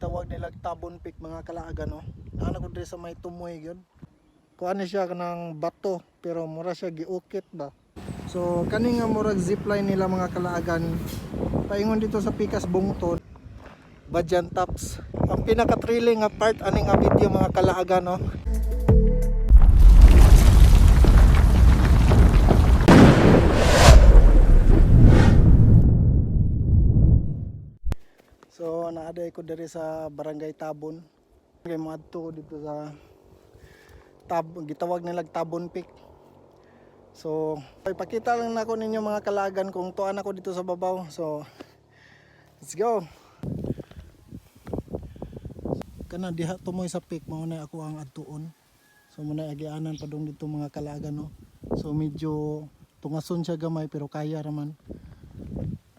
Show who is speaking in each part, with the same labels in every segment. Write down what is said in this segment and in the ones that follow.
Speaker 1: Gitawag nila Tabon Peak, mga kalaagan, no. Naa na ko diri sa may tumoy gyud. Kuan ni siya kanang bato pero mura siya giukit ba. So kani nga murag zipline nila, mga kalaagan, paingon dito sa Pikas Bungtod, Badyan Tops. Ang pinaka-thrilling nga part ani nga video, mga kalaagan, no. So naaday ko diri sa Barangay Tabon. Kay moadto ko dito sa gitawag nila Tabon Peak. So ipakita lang nako ninyo, mga kalagan, kung tuan ako dito sa babaw. So let's go. Kana diha tumoy sa peak mao na ako ang adtuon. So muna agianan pa dong dito, mga kalagan, no. So medyo tungason siya gamay pero kaya raman.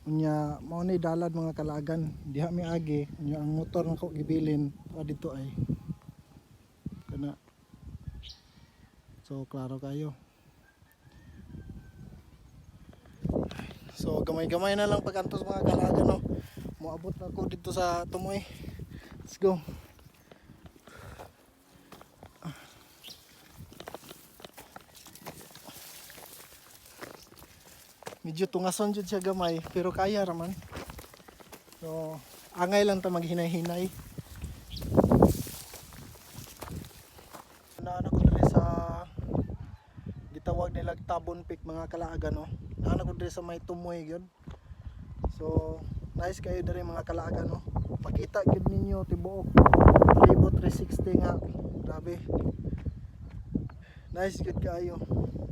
Speaker 1: Unya mao ni dalad, mga kalagan, diha mi agi. Unya ang motor nako gibilin pa dito ay kana. So klaro kayo. So gamay-gamay na lang pag-antos, mga kalagan, no. Moabot na ako dito sa tumoy. Let's go. Medyo tungason jud siya gamay pero kaya raman. So angay lang ta maghinay-hinay. Naan ako diri sa gitawag nila Tabon Peak, mga kalaagan, no. Naan ako diri sa may tumoy gyud. So nice kayo diri, mga kalaagan, no. Pakita gyud ninyo tibuok palibot 360 nga grabe. Nice gyud kaayo.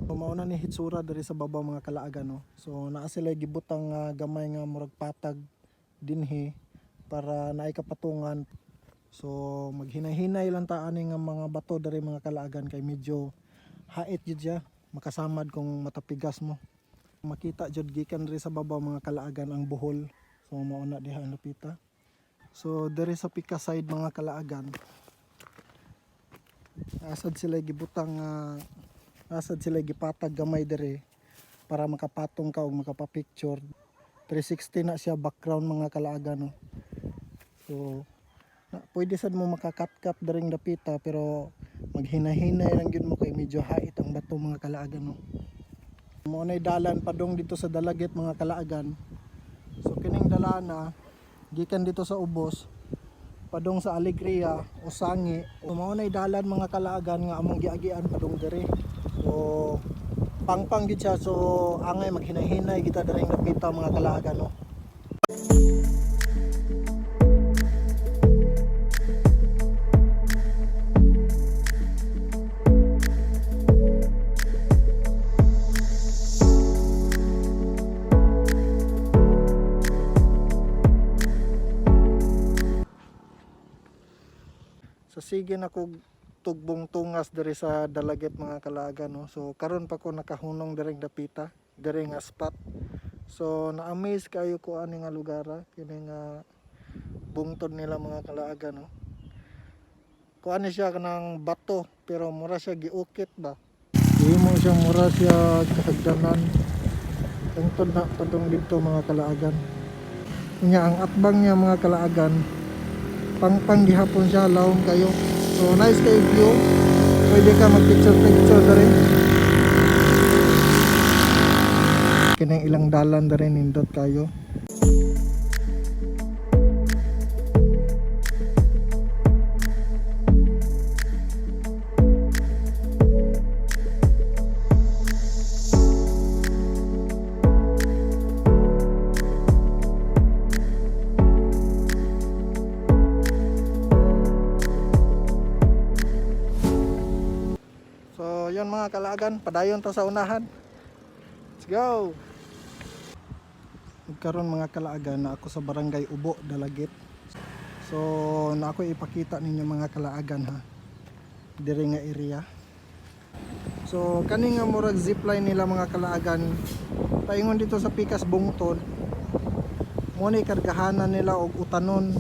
Speaker 1: So, mao na ni hitsura diri sa babaw, mga kalaagan, no. So naa sila gibutang gamay nga murag patag dinhi para naay kapatungan. So maghinay-hinay lang ta ani nga mga bato diri, mga kalaagan, kay medyo hait jud siya, makasamad kung matapigas mo. Makita jud gikan diri sa babaw, mga kalaagan, ang Bohol. So mao na diha ang lupita. So diri sa pika side, mga kalaagan, asad sila gibutang asad sila gipatag gamay diri para makapatong ka og makapa-picture. 360 na siya background, mga kalaagan, no. So na, pwede sad mo makakat-kat diring dapita pero maghinahinay lang gyud mo kay medyo hait ang bato, mga kalaagan, no. Mao nay dalan padung dito sa Dalaguete, mga kalaagan. So kining dalana gikan dito sa ubos padung sa Alegria o Sangi. O mao nay dalan, mga kalaagan, nga among giagian padung diri. So pangpang gid siya, so angay maghinay-hinay kita diring dapita, mga kalaagan, no. Sa sige na kog tugbong tungas diri sa Dalaguete, mga kalaagan, no. So karon pa ko nakahunong diri dapita, diri nga spot. So na-amaze kayo ko ani nga lugar, kini nga bungtod nila, mga kalaagan, no. Kuan ni siya kanang bato pero mura siya giukit ba. Himo siya mura siya kahagdanan. Tungtod na padung didto, mga kalaagan. Nya ang atbang niya, mga kalaagan, pangpang gihapon siya, lawom kayo. So nice kayo view. Pwede ka mag picture picture diri. Kining ilang dalan diri nindot kayo. So yun, mga kalaagan, padayon ta sa unahan. Let's go! Karon, mga kalaagan, na ako sa Barangay Ubo, Dalaguete. So na ako ipakita ninyo, mga kalaagan, ha. Diri nga area. So kani nga murag zipline nila, mga kalaagan, paingon dito sa Pikas Bungtod. Mo ni kargahanan nila og utanon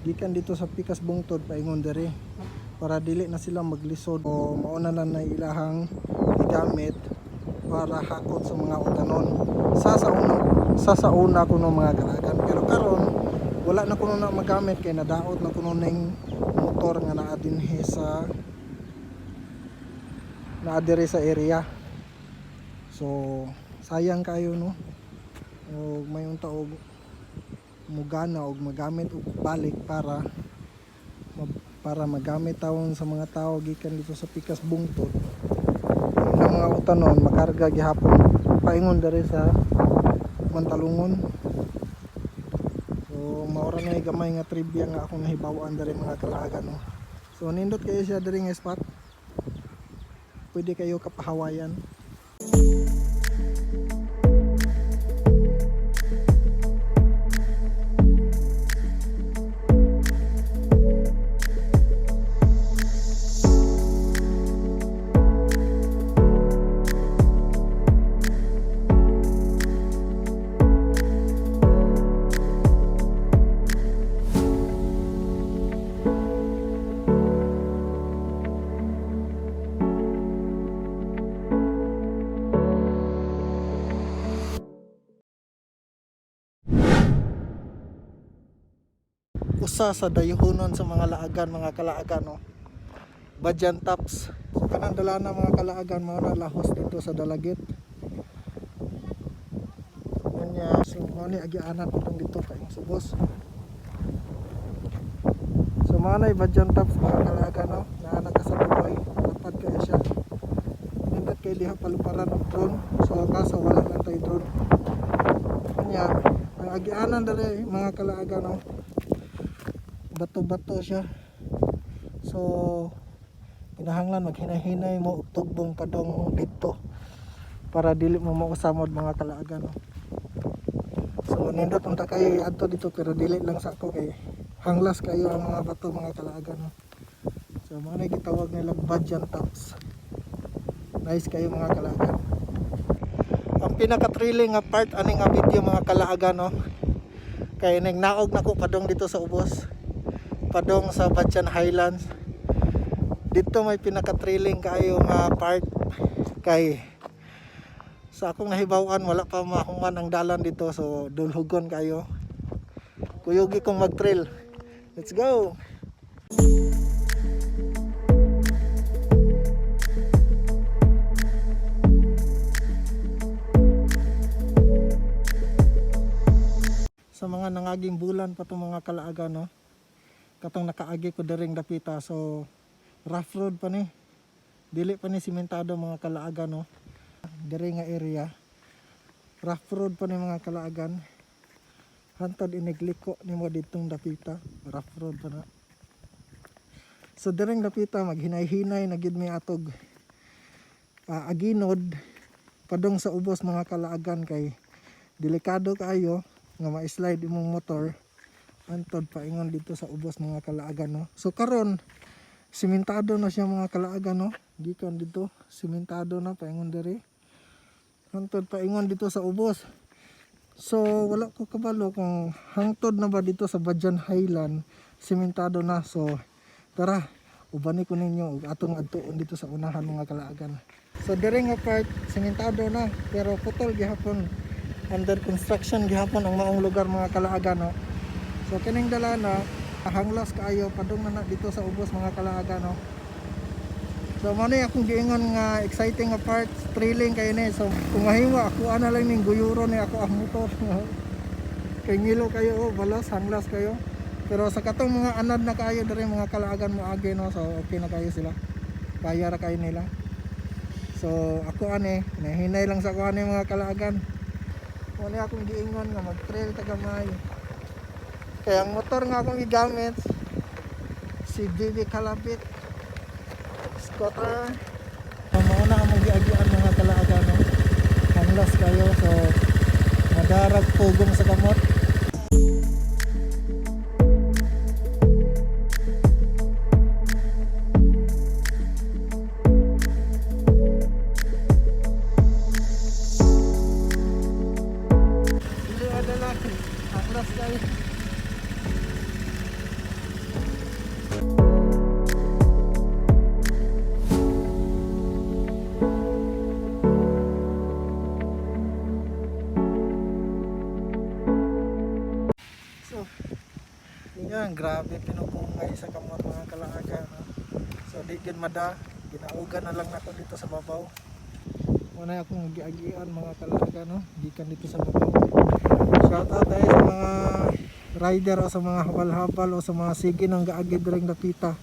Speaker 1: gikan dito sa Pikas Bungtod paingon diri para dili na sila maglisod o mauna na na ilahang gigamit para hakot sa mga utanon sa una kuno, mga kalaagan. Pero karon Wala na kuno na magamit kay nadaot na kuno ning motor nga naa dinhi sa naa diri sa area. So sayang kayo, no, og mayong taog mugana og magamit og balik para magamit tawon sa mga tao gikan dito sa Pikas Bungtod. Ilang mga utanon makarga gihapon paingon diri sa Mantalungon. So maura na yung gamay nga trivia nga akong nahibaw-an diri, mga kalaagan, no. So nindot kayo siya diri nga spot. Pwede kayo kapahawayan. Usa sa dayuhonon sa mga laagan, mga kalaagan, no. Badyan Tops. So kanang dala na, mga kalaagan, mao na lahos dito sa Dalagit. Unya, so mao ni agianan patong dito kay subos. So mao na Badyan Tops, mga kalaagan, no. Naa na ka sa Dubai, lapad kayo siya. Nindot kay diha paluparan og drone. So kaso wala lang tay drone. Unya, ang agianan dere, mga kalaagan, no, bato-bato siya. So kinahanglan maghinay-hinay mo og tugbong padong dito para dili mo mausamod, mga kalaagan, no? So nindot unta kayo adto dito pero dili lang sa ako kay hanglas kayo ang mga bato, mga kalaagan, no? So mga na gitawag nila Badyan Tops. Nice kayo, mga kalaagan. Ang pinaka thrilling nga part ani nga video, mga kalaagan, no, kay nagnaog na ko padong dito sa ubos, padong sa Batyan Highlands. Dito may pinaka-thrilling kayo nga part kay sa akong nahibaw-an wala pa mahuman ang dalan dito, so dulhugon kayo. Kuyugi kong mag-trail. Let's go! Sa mga nangaging bulan pa itong, mga kalaagan, no, katong nakaagi ko diring dapita, so rough road pa ni, dili pa ni simentado, mga kalaagan, no. Diri nga area, rough road pa ni, mga kalaagan. Hantod inigliko nimo ditong dapita, rough road pa na. So diring dapita maghinay-hinay na gid mi atog aginod padong sa ubos, mga kalaagan, kay delikado kaayo nga ma-slide imong motor antod paingon dito sa ubos, mga kalaagan, no. So karon simentado na siya, mga kalaagan, no. Gikan dito simentado na paingon diri hantod paingon dito sa ubos. So wala ko kabalo kung hangtod na ba dito sa Badyan Highland simentado na. So tara, ubani ko ninyo ug atong adtuon dito sa unahan, mga kalaagan. So diri nga part simentado na pero putol gihapon, under construction gihapon ang maong lugar, mga kalaagan, no. So kining dala na hanglas kaayo padung na na dito sa ubos, mga kalaagan, no. So mao ni akong giingon nga exciting nga part, thrilling kayo ni. So kung mahimo ako ana lang ning guyuro ni ako ang motor. Kay ngilo kayo, oh, balos hanglas kayo. Pero sa katong mga anad na kayo diri, mga kalaagan, mo agi, no. So okay na kayo sila. Kaya ra kayo nila. So ako ani, nahinay lang sa ako ani, mga kalaagan. Mao ni akong giingon nga mag-trail ta gamay. Kaya ang motor nga akong gigamit si BB Kalabit scooter. So, mao na among giagian, mga kalaagan, no. Hanglas kayo, so madarag pugong sa kamot. Dili lalaki. Hanglas kayo. Grabe pinukungay sa kamot, mga kalaaga, no? So di gyud mada, ginaugan na lang nako dito sa babaw. Muna akong giagian, mga kalaaga, no? Gikan dito sa babaw. Shout out tayo sa mga rider o sa mga habal-habal o sa mga sige nang gaagi direng dapita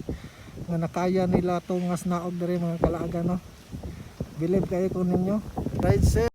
Speaker 1: nga nakaya nila tong nga snaog diri, mga kalaaga, no? Believe kayo ko ninyo. Ride safe.